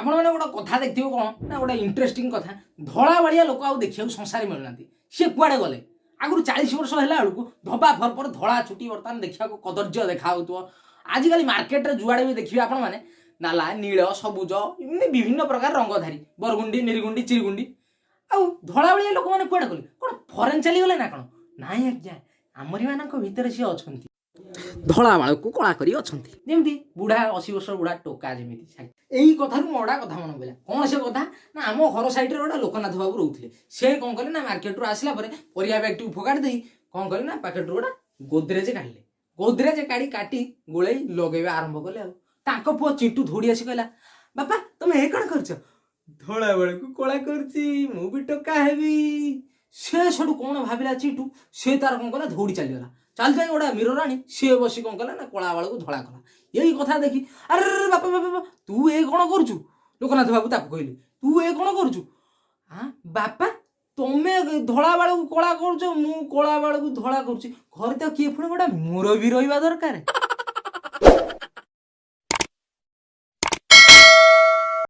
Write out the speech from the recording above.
ଆପଣମାନେ ଗୋଟେ କଥା ଦେଖିଥିବେ, କ'ଣ ନା ଗୋଟେ ଇଣ୍ଟରେଷ୍ଟିଂ କଥା, ଧଳା ବାଳିଆ ଲୋକ ଆଉ ଦେଖିବାକୁ ସଂସାରେ ମିଳୁନାହାନ୍ତି। ସିଏ କୁଆଡ଼େ ଗଲେ? ଆଗରୁ 40 ବର୍ଷ ହେଲା ବେଳକୁ ଧବା ଫରଫର ଧଳା ଚୁଟି ବର୍ତ୍ତମାନ ଦେଖିବାକୁ କଦର୍ଯ୍ୟ ଦେଖା ହେଉଥିବ। ଆଜିକାଲି ମାର୍କେଟରେ ଯୁଆଡ଼େ ବି ଦେଖିବେ ଆପଣମାନେ, ନାଲା, ନୀଳ, ସବୁଜ, ଏମିତି ବିଭିନ୍ନ ପ୍ରକାର ରଙ୍ଗଧାରୀ, ବରଗୁଣ୍ଡି, ନିରଗୁଣ୍ଡି, ଚିରଗୁଣ୍ଡି। ଆଉ ଧଳା ଭଳିଆ ଲୋକମାନେ କୁଆଡ଼େ ଗଲେ? କ'ଣ ଫରେନ୍ ଚାଲିଗଲେ ନା କ'ଣ? ନାଇଁ ଆଜ୍ଞା, ଆମରି ମାନଙ୍କ ଭିତରେ ସିଏ ଅଛନ୍ତି। ଧଳା ବାଳକୁ କଳା କରି ଅଛନ୍ତି, ଯେମିତି ବୁଢ଼ା, 80 ବର୍ଷ ବୁଢ଼ା ଟୋକା ଯେମିତି। ଏଇ କଥାରୁ ମୋ ଗୋଟା କଥା ମନେ ପଡ଼ିଲା। କ'ଣ ସେ କଥା ନା, ଆମ ଘର ସାଇଡ଼ରେ ଗୋଟେ ଲୋକନାଥ ବାବୁ ରହୁଥିଲେ। ସେ କ'ଣ କଲେ ନା, ମାର୍କେଟରୁ ଆସିଲା ପରେ ପରିବା ବ୍ୟାଗଟିକୁ ଫୋକାଡ଼ି ଦେଇ କ'ଣ କଲେ ନା, ପ୍ୟାକେଟରୁ ଗୋଟେ ଗୋଦରେଜ କାଢ଼ିଲେ। ଗୋଦରେଜ କାଢ଼ି କାଟି ଗୋଳେଇ ଲଗେଇବା ଆରମ୍ଭ କଲେ। ଆଉ ତାଙ୍କ ପୁଅ ଚିଣ୍ଟୁ ଧୌଡ଼ି ଆସି କହିଲା, "ବାପା, ତମେ ଏ କ'ଣ କରୁଛ?" "ଧଳା ବେଳକୁ କଳା କରୁଛି, ମୁଁ ବି ଟୋକା ହେବି।" ସେ ସେଠୁ କ'ଣ ଭାବିଲା ଚିଣ୍ଟୁ, ସେ ତାର କ'ଣ କଲା, ଧୌଡ଼ି ଚାଲିଗଲା। ଚାଲି ଯାଇ ଗୋଟେ ମିରର ଆଣି ସିଏ ବସି କ'ଣ କଲା ନା, କଳା ବାଳକୁ ଧଳା କଲା। ଏଇ କଥା ଦେଖି, "ଆରେ ଆରେ, ବାପା, ବାପା, ବାପା, ତୁ ଏ କ'ଣ କରୁଛୁ?" ଲୋକନାଥ ବାବୁ ତାକୁ କହିଲେ, "ତୁ ଏ କ'ଣ କରୁଛୁ?" "ଆଁ ବାପା, ତମେ ଧଳା ବାଳକୁ କଳା କରୁଛ, ମୁଁ କଳା ବାଳକୁ ଧଳା କରୁଛି। ଘରେ ତ କିଏ ପୁଣି ଗୋଟେ ମୁରବି ରହିବା ଦରକାର।"